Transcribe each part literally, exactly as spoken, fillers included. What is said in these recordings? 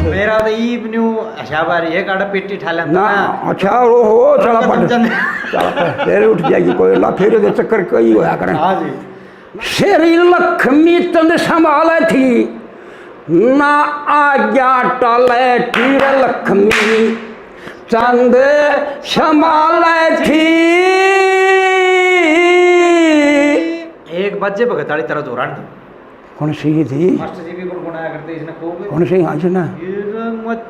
मेरा तो ईब न्यू हसाबारी है, काड़ा पेटी ठा लेता ना। अच्छा, ओ हो, चला पट। चला पट, फिर उठ जाएगी कोई ना, फिर ये चक्कर कई होया करें। हाँ जी। श्री लक्ष्मी चंद संभाले थी, ना आज्ञा टाले थी रे लक्ष्मी चंद संभाले थी। एक बजे भगत वाली तरह जोरान थी। कौन सी थी? मास्टर जी भी गुनगुनाया करते, इसने खूब। कौन सी? हाँ जी ना। गिर मत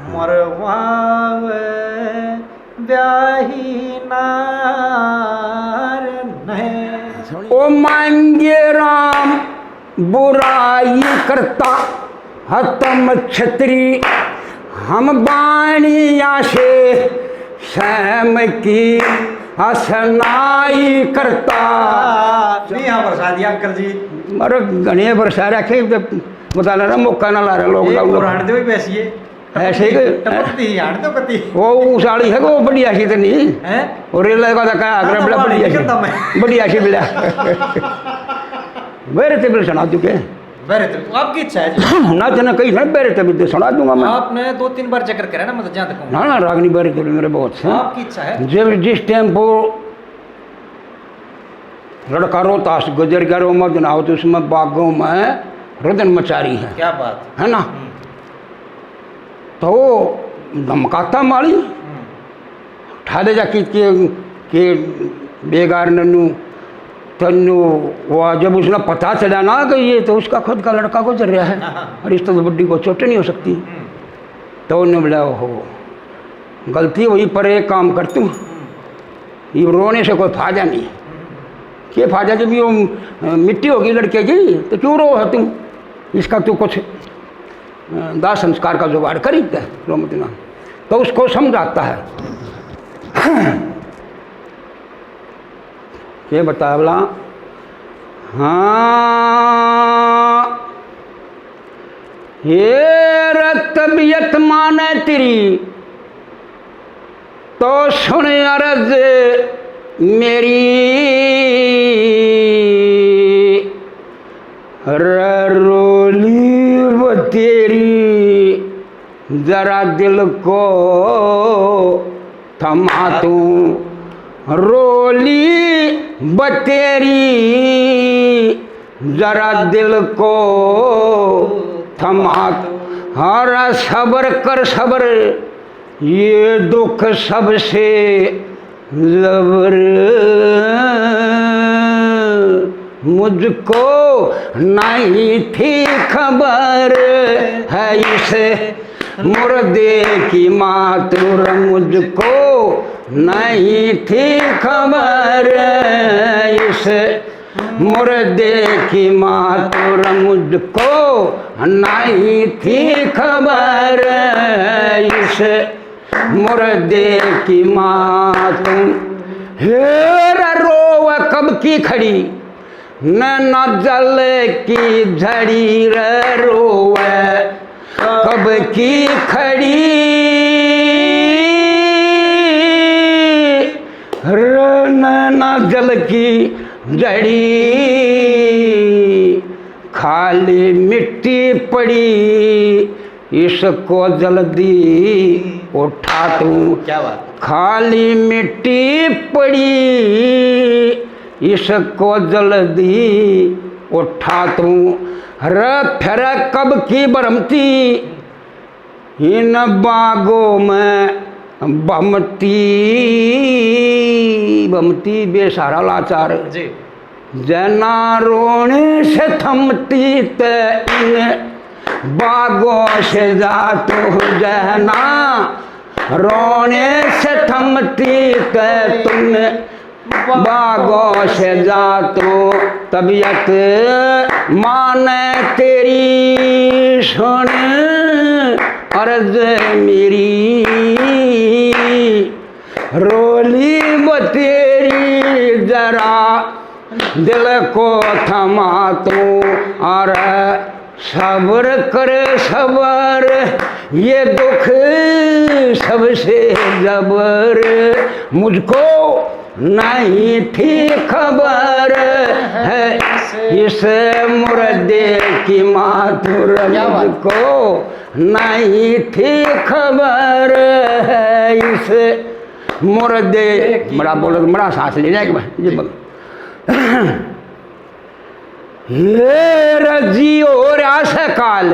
मरवावे ब्याही नार नहीं। ओ मांगे राम बुराई करता, हतम छत्री हम बाणिया से सहम की हसनाई करता। नहीं, हाँ, बरसा दिया अंकल जी। अरे, घने बरसा रखे, तो बता रहा, मौका ना ला रहे लोग, एक लाओ, लोग। पुराण दे भी बैसिए। ऐसे ही टपकती ही, हाड़ तो कती। वो उस आली है, वो बढ़िया सी तो नहीं। हैं? और रेल का तो कहा, हाँ, अगर तो बड़ा पानी बढ़िया सी। निकलता मैं। बढ़िया सी मिला। मेरे ते बिल सुना चुके। बैरे तबीयत, आपकी इच्छा है जी। ना, तेने कही ना, बैरे तबीयत तो सुना दूंगा मैं। आपने दो तीन बार जिक्र करा ना, मैं तो जहाँ तक कहूँ। ना, ना, रागनी बैरे तबीयत मेरे बहुत हैं। आपकी इच्छा है। जब जिस टाइम वो लड़का रोहतास गुजर गया, रो मत ना हो, तो उसमें बागों में रुदन मचा रही है। क्या बात। है ना? हम्म। तो वो धमकाता माली। हम्म। ठाले जा कि, कि, कि बेगार नन्नू, तन्नू, वो जब उसने पता चला ना कि ये तो उसका खुद का लड़का गुजर रहा है, हाँ, हाँ। और इस तो बड्डी को चोट नहीं हो सकती। हम्म। तो उन्होंने बोला, "ओहो, गलती हुई, पर एक काम कर तू, हम्म। ये रोने से कोई फायदा नहीं है।" हम्म। ये फायदा जब ये, अ, मिट्टी होगी लड़के की, तो क्यों रो है तू? इसका तू कुछ दाह संस्कार का जुगाड़ करी दे, रो मत ना। तो उसको समझाता है। ये बता बोला, हाँ, ये रे तबीयत माने तेरी, तो सुन अर्ज मेरी, रे रोली वो तेरी, जरा दिल को थमा तू, रोली वो तेरी, जरा दिल को थमा तू। अरे सब्र कर सब्र, ये दुख सबसे जबर, मुझको नहीं थी खबर है इस मुर्दे की मातुर, मुझको नहीं थी खबर इस मुर्दे की मातुर, मुझको नहीं थी खबर इस मुर्दे की माँ तू। हे रे रोवे कब की खड़ी, नैना जल की झड़ी रे रोवे कब की खड़ी, रे नैना जल की झड़ी, खाली मिट्टी पड़ी इसको जल्दी उठा तू। क्या बात। खाली मिट्टी पड़ी इसको जल्दी उठा तू। रे फिर कब की बरमती इन बागों में बमती, बमती बेसहारा लाचार। जी। जना रोने से थमती ते इन बागों से जा तू, जना रोने से थमती ते तुम बागों से जा तू। तबीयत माने तेरी सुन अर्ज मेरी, रोली वो तेरी जरा दिल को थमा तू, और सब्र कर सब्र, ये दुख सबसे जबर, मुझको नहीं थी खबर है इस मुर्दे की मातुर, क्या बात। मुझको नहीं थी खबर है इस मुर्दे। बड़ा बोलो, बड़ा सांस ले जाएगा भाई। ये बोलो। हे रजी हो रहा सकाल,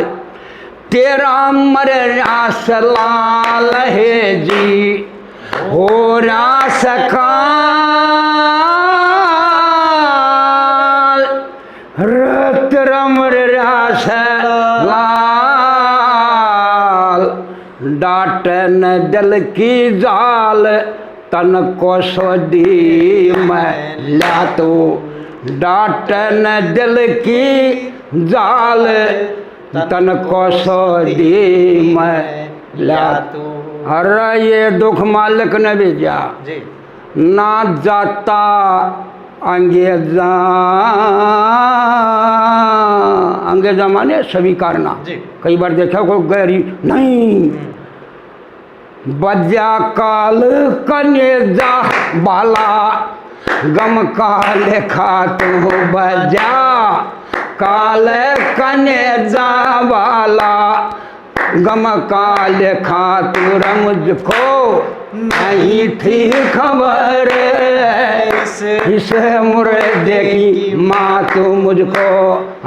तेरा मर रहा सलाल है जी, हो रहा सकाल, रे तेरा मर रहा सलाल, डाटन दिल की जाल, तन को सोदी में ला तू, डाटन दिल की जाल, तन को सोदी में ला तू। अरे ये दुख मालिक ने भेजा, जी। ना जाता अंगेजा, अंगेजा माने स्वीकारना। जी। कई बार देखा कोई गैरी नहीं। हम्म। बजा काल कनेजा बाला, गम का लेखा तू बजा, काल कनेजा बाला, गम का लेखा तू रे मुझको नहीं थी खबर इस, इस मुर्दे की माँ तू मुझको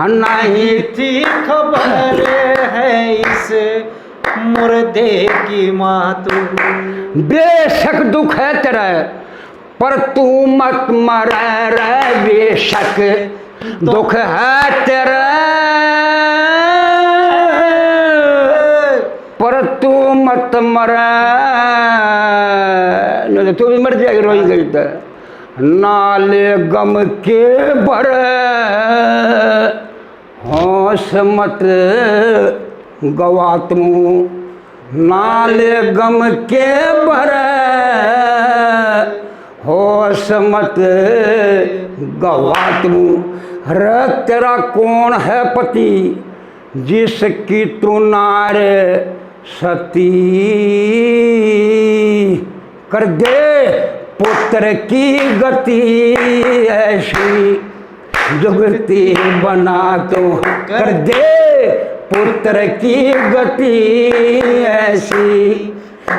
नहीं थी खबर है इस मुर्दे की माँ तू। बेशक दुख है तेरा, पर तू मत मर रे, बेशक दुख है तेरा, पर तू मत मर, नहीं तो तू भी मर जाएगी, रोई गई तो। नाले गम के भर होश मत गवा तू, नाले गम के भर होश मत गवा तू। रे तेरा कौन है पति जिसकी तू नार सती, कर दे पुत्र की गति ऐसी जुगति बना तू, कर दे पुत्र की गति ऐसी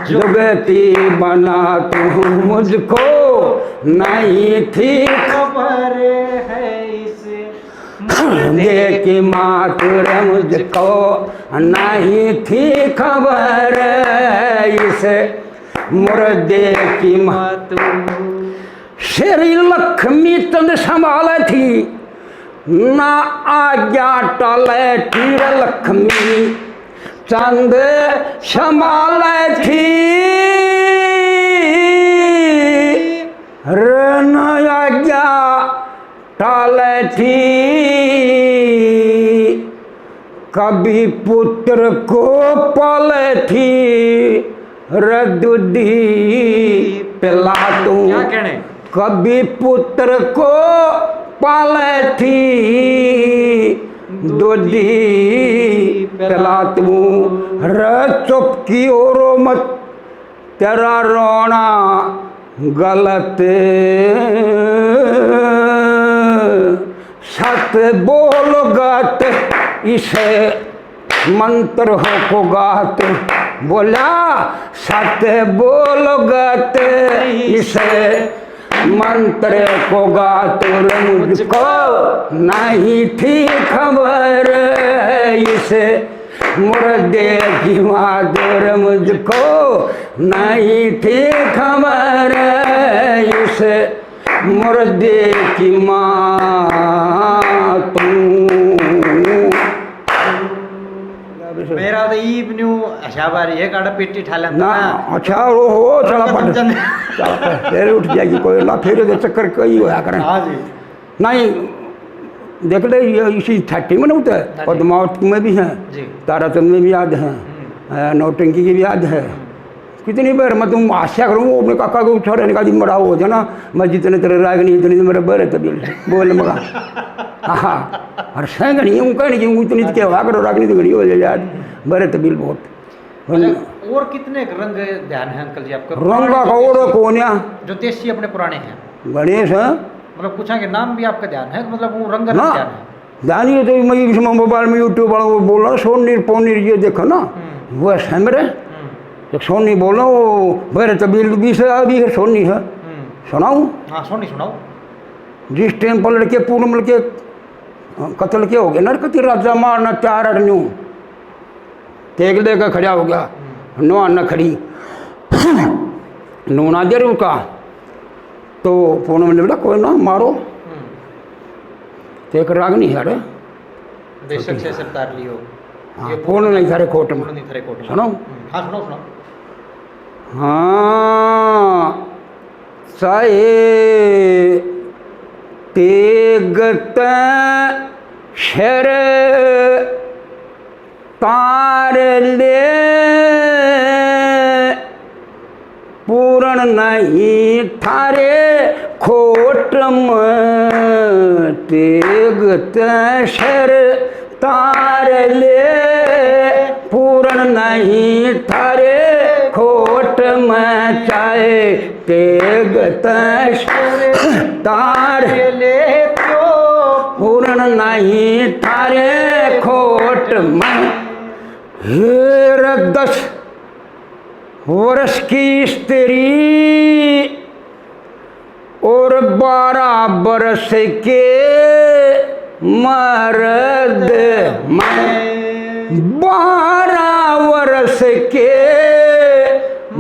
जुगति बना तू, मुझको नहीं थी खबर है इस मुर्दे की माँ तू रे, मुझको नहीं थी खबर इस मुर्दे की माँ तू। श्री लक्ष्मी चंद संभाले थी, ना आज्ञा टाले थी रे लक्ष्मी चंद संभाले थी, रे ना आज्ञा टाले थी, कभी पुत्र को पाले थी, रे दूधी पिला तू। क्या कहने? कभी पुत्र को पाले थी, दूधी पिला तू। रे चुप की ओरो मत, तेरा रोना गलत, सत बोल गत इस मंत्र हो को गात, बोला सत बोल गत इस मंत्र को गात, मुझको नहीं थी खबर इस मुर्दे की माँ तू रे, मुझको नहीं थी खबर इस मुर्दे की माँ तू। मेरा तो ईब न्यू हशाबारी है, काड़ा पेटी ठा लेता ना। अच्छा, वो हो, चला पट। चला पट, फिर उठ जाएगी, कोई ना, फिर ये चक्कर कई होया करें। हाँ जी। नहीं, देख ले, ये इसी थाटी में ना उठे, हाँ जी। पद्मावत में भी हैं, जी। ताराचंद में भी याद हैं, हम्म। अ, नौटंकी की भी याद है। हम्म। कितनी बार मैं तुम हास्या करूँ, वो अपने काका को छोरे ने कहा जी, मराओ हो जाना, मैं जितने तेरे रागनी, इतने तो मेरे बहरे तबील बोल मगा। हाँ, और सैंगनी, ऊँ कहने की, ऊँ इतनी तो क्या हुआ करो, रागनी तो घड़ी हो जाए यार, बहरे तबील बहुत। अच्छा, और कितने रंग ध्यान है अंकल जी आपका? रंगा का और कौन है? जो देसी अपने पुराने हैं। गणेश है। मतलब कुछ के नाम भी आपका ध्यान है, मतलब वो रंग ना। ध्यान है। ध्यान ये तो मैं इसमें मोबाइल में YouTube वाला वो बोल रहा, सोनी पोनी ये देखो ना, हम्म। वो है मेरे। हम्म। एक सोनी बोलो, वो मेरे तबील भी से आ भी है, सोनी है। हम्म। सुनाऊं? हाँ, सोनी सुनाओ। जिस टाइम पर लड़के पूनम के कत्ल के हो गए ना, कति राजा मारना चार अर न्यू तेग लेकर खड़ा हो गया, हम्म। नवा न खड़ी। नूना जरूर का, तो पूनम ने बोला, "कोई ना, मारो।" हम्म। तो एक राग नहीं है रे। बेशक से सिर तार लियो। हाँ, ये पूर्ण नहीं थारे खोट में। पूर्ण नहीं थारे खोट में। सुनो। हम्म, हाँ, सुनो, सुनो। हाँ, चाहे तेग तै शर तार ले, पूर्ण नहीं थारे खोट में। तेग तै शर तार ले, पूर्ण नहीं थारे खोट में। चाहे तेग तै शर तार ले, क्यों पूर्ण नहीं थारे खोट में। हे रे दस वर्ष की स्त्री और बारह वर्ष के मर्द में, बारह वर्ष के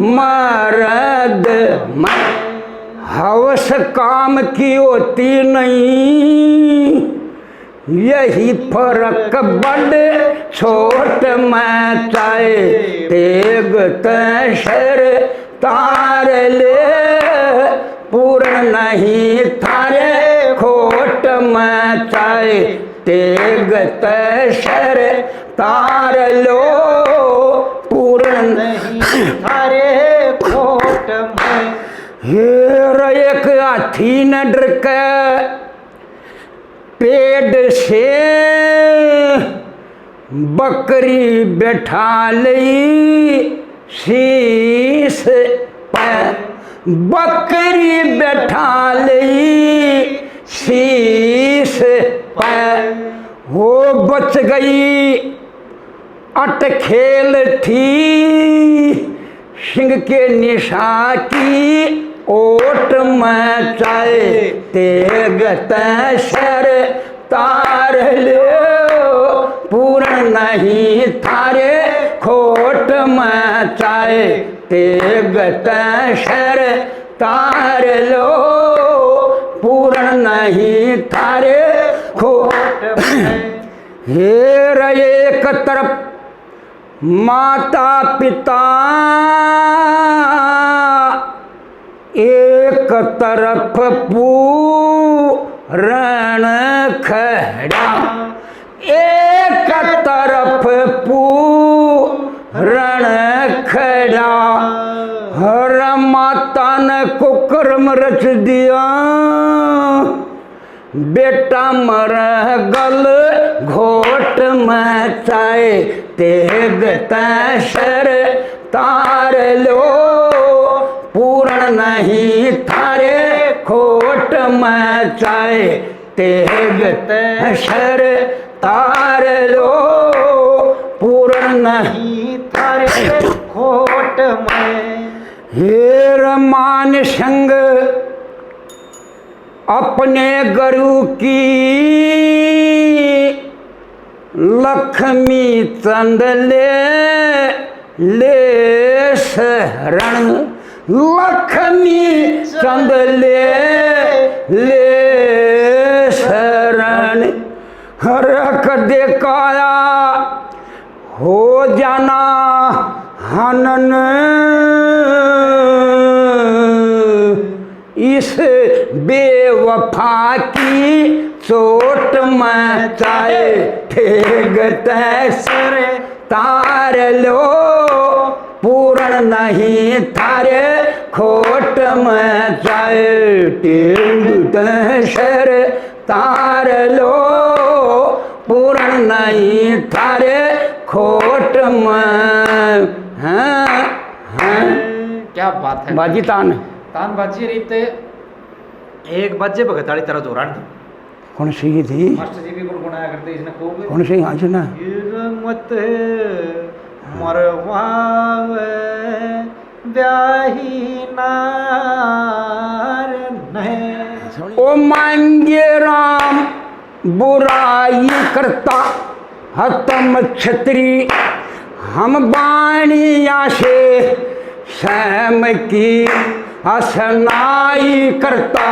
मर्द में हवस काम की होती नहीं। यही फर्क बड़ छोट में। चाहे तेग तै शर तार ले, पूर्ण नहीं थारे खोट में। चाहे तेग तै शर तार लो, पूर्ण नहीं थारे खोट में। हे रे, एक हाथी न डर के पेड़ से बकरी बैठा लई शीश पे, बकरी बैठा लई शीश पे। वो बच गई अटखेल थी सिंह के निशा की ओट में। चाहे तेग तै शर तार लो, पूर्ण नहीं थारे खोट में। चाहे तेग तै शर तार लो, पूर्ण नहीं थारे खोट में। हे रे, एक तरफ माता पिता, एक तरफ पूरण खड़ा, एक तरफ पूरण खड़ा। हर माता ने कुकर्म रच दिया, बेटा मर गल घोट में। चाहे तेग तै शर तार लो, पूर्ण नहीं थारे खोट में। चाहे तेग तै शर तार लो, पूर्ण नहीं थारे खोट में। हे रे मान संग अपने गुरु की लक्ष्मी चंद ले, ले शरण। लक्ष्मी चंद ले, ले शरण। हर कदे काया हो जाना हनन, इस बेवफा की चोट में। चाहे तेग तै शर तार लो, पूर्ण नहीं थारे खोट में। चाहे तेग तै शर तार लो, पूर्ण नहीं थारे खोट में। हैं, हैं। क्या बात है। बाजी तान। तान बाजी रीत एक बाजे भगत वाली तरह जोरान थी। कौन सी ये थी? मास्टर जी भी गुनगुनाया करते इसने खूब। कौन सी? हाँ, सुना। गिर मत मरवावे ब्याही नार नहीं। ओ मांगे राम बुराई करता, हतम छतरी हम बाणिया से सहम की हसनाई करता।